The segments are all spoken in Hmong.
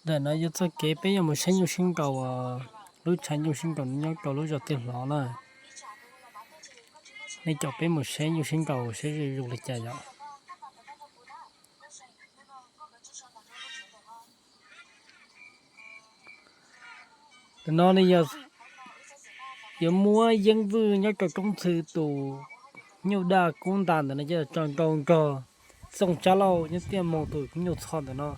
Ntawm no yog txoj kev peb yuav mus saib nyuj sib nraus, lub tshav nyuj sib nraus nyob rau lub zos Tiaj Hlov na. Nej caum peb mus saib nyuj sib nraus saib zoo li cas yom. Ntawm no ne yog yuav muab Yeeb Vwj nyob rau Koob Txhw tus nyuj daj kub ntas ntawm no coj tso nrau nrog Txooj Tsab Lauj nyob Tiaj Moog tus nyuj txho ntawm no.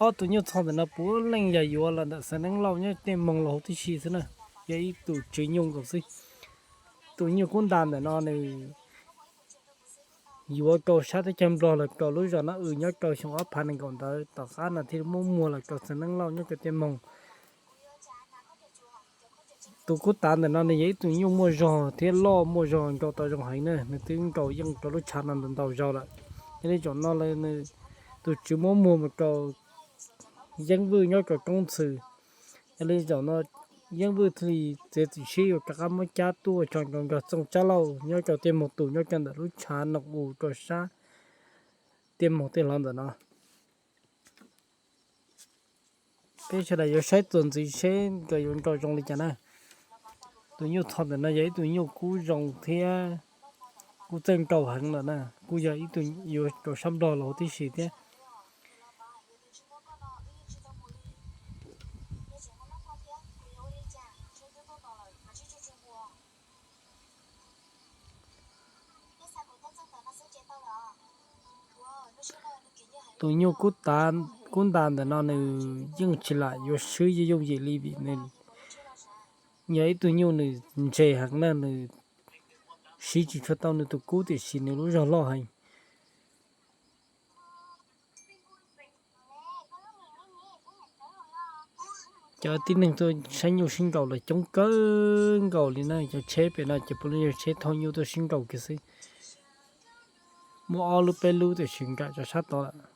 Ob tus nyuj txho ntawm no puav leej yog yuav los ntawm Xeev Neeb Lauj nyob Tiaj Moog los huv tib si xwb na, yog ib tus tswv nyuj nkaus xwb. Tus nyuj kub ntas ntawm no nws yuav rau sab teb chaws Nplog los rau lub zos Nab Ws nyob rau xyoo ob phav nees nkaum ntawd tom qab no thiaj muab muag los rau Xeev Neeb Lauj nyob rau Tiaj Moog. Tus kub tav ntawm no nws yog ib tug nyuj muaj zog thiab loj muaj zog nrau tau zoo heev na, nws twb nrau yeej rau lub tshav no ntau ntau zaus lawm. Yog li zaum no tus tswv muab muag mus rau Yeeb Vwj nyob rau Koob Txhw. Yog li zaum no Yeeb Vwj thiaj li txiav txim siab yuav rov qab muab cab tuaj tso nrau nrog Txooj Tsab Lauj nyob rau Tiaj Moog tus nyob rau ntawm lub tshav Noom Us rau sab Tiaj Moog Tiaj Hlov ntawm no. Peb sawv daws yuav saib txuas ntxiv seb nkawd yuav nrau zoo li cas na. Tus nyuj txho ntawm no yog ib tug nyuj kub zoo thiab kuj txawj nrau heev lawm na, kuj yog ib tug yuav rau sab Nplog los huv tib si thiab. Tus nyuj kub ntas ntawm no nws yeej tsis lam yuav swb yooj yim li vim nws yog ib tug nyuj nws ntse heev na, nws siv tsis tshua tau nws tus kub tiam sis nws lub zog loj heev. Cov tib neeg tuaj saib nyuj sib nraus lawm coob kawg nkaus li na, cov tsheb pem no ces puav leej yog tsheb thauj nyuj tuaj sib nraus kiag xwb. Muaj ob lub peb lub tiam sis nkag rau sab tod lawm.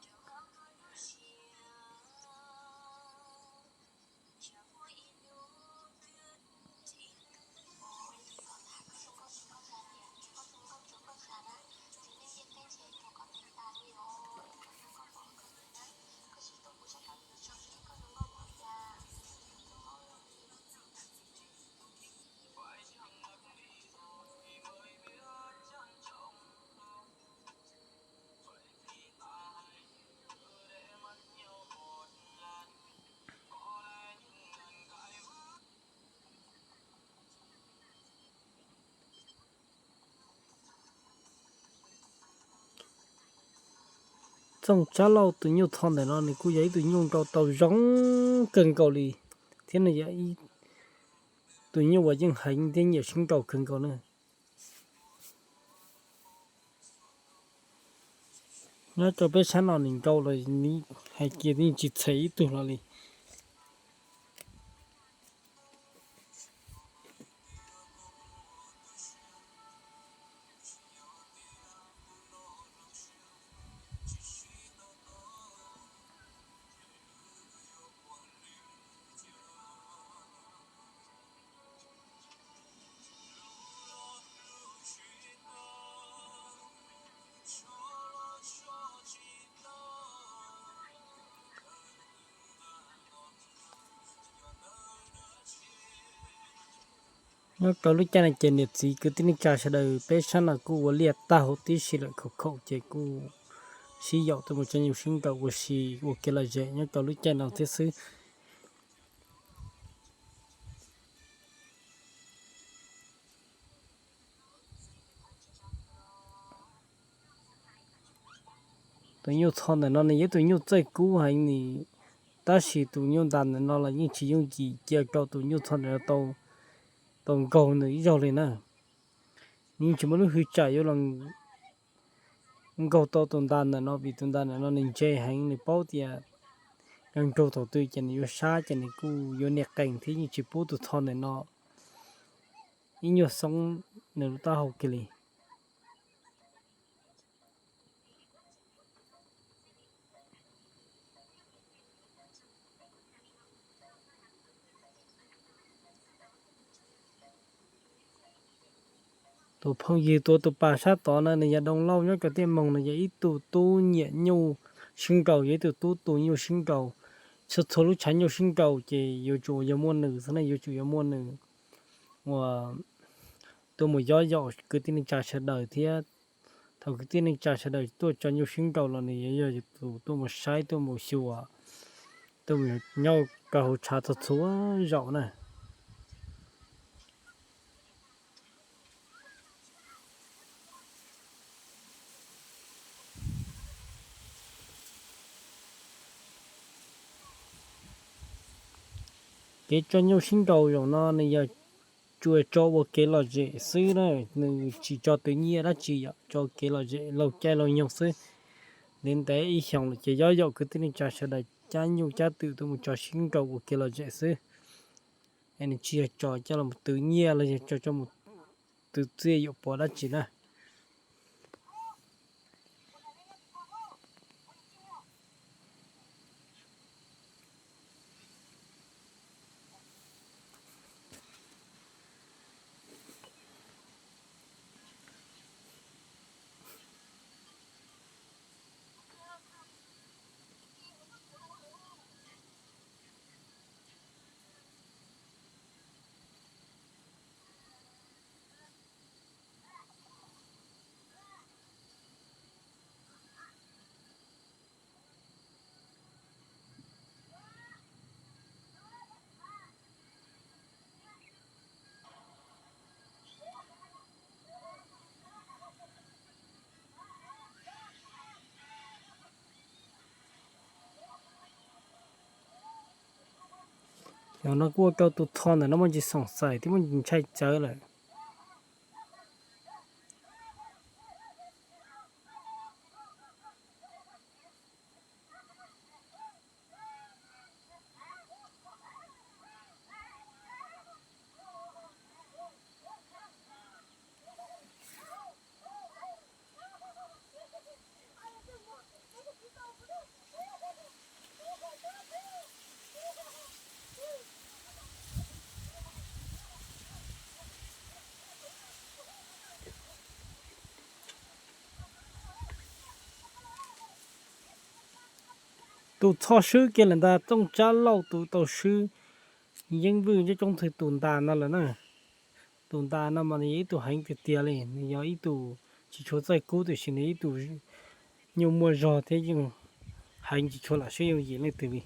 Txooj Tsab Lauj tus nyuj txho ntawm no nws kuj yog ib tug nyuj nrau tau zoo kawg nkaus li, thiab nws yog ib tus nyuj uas yeej heev thiab nyiam sib nraus kawg nkaus na. Nyob rau peb sab no nws nrau los hais kiag yeej tsis txhaum ib tug los li. Nyob rau lub caij no ces niam txiv kwv tij neej tsa sawv daws peb sab no kuj ua liaj tag huv tib si lawm, khaum khaum ces kuj sib yaum tuaj mus tso nyuj sib nraus ua si ua kev lom zem nyob rau lub caij no thiab xwb. Tus nyuj txho ntawm no nws yog tus nyuj txawj kub heev ni, tab sis tus nyuj ntas ntawm no los yeej tsis yooj yim cia rau tus nyuj txho ntawm no tau nkaug nws ib zaug li na. Nws yeej tsis muaj lub hwj tsam yuav los nkaug tau tus ntas ntawm no vim tus ntas ntawm no nws ntse heev, nws paub tias yog nraug thaum twg ces nws yuav sab ces nws kuj yuav nias qees thiab yeej tsis pub tus txho ntawm no ib nyuag xoob nws lub taub hau kiag li. Tus phooj ywg tuav tus pas sab tod no nws yog Doo Lauj nyob rau Tiaj Moog, nws yog ib tug tub nyiam nyuj sib nraus, yog ib tug tub tu nyuj sib nraus. txhua txhua lub tshav nyuj sib nraus ces yuav tsum yog muaj nws xwb na, yuav tsum yog muaj nws uas tuaj mus yob yaum kwv tij neej tsa sawv daws thiab. Thaum kwv tij neej tsa sawv daws tuaj tso nyuj sib nraus los nws yuav yog tus tuaj mus saib, tuaj mus xyuas, tuaj mus nyob rau hauv tshav txhua txhua zaus na. Kev tso nyuj sib nraus zaum no nws yog tsuas tso ua kev lom zem xwb na, nws tsis tso twv nyiaj dab tsi, yog tso kev lom zem laug caij laug nyoog xwb. Ntev ntev ib xyoos lawm ces yob yaum kwv tij neej tsa sawv daws cab nyuj cab twm tuaj mus tso sib nraus ua kev lom zem xwb. Es nws tsis yog tso coj los twv nyiaj los yog tso coj mus twv txiaj yuam puav dab tsi na. Yog no kuj ua rau tus txho ntawm no muaj ntsis xoom xaim thiab muaj ntsis ntshai tsawv lawm. Tus txho swb kiag lawm ntag, Txooj Tsab Lauj tus tau swb yeeb vwj ncob coob thwj tus ntas no lawm na. Tus ntas no mas nws yog ib tug heev tiag tiag li, nws yog ib tug tsis tshua txawj kub tiam sis nws ib tug nyuj muaj zog thiab yeej heev, tsis tshua lam swb yooj yim leej twg li.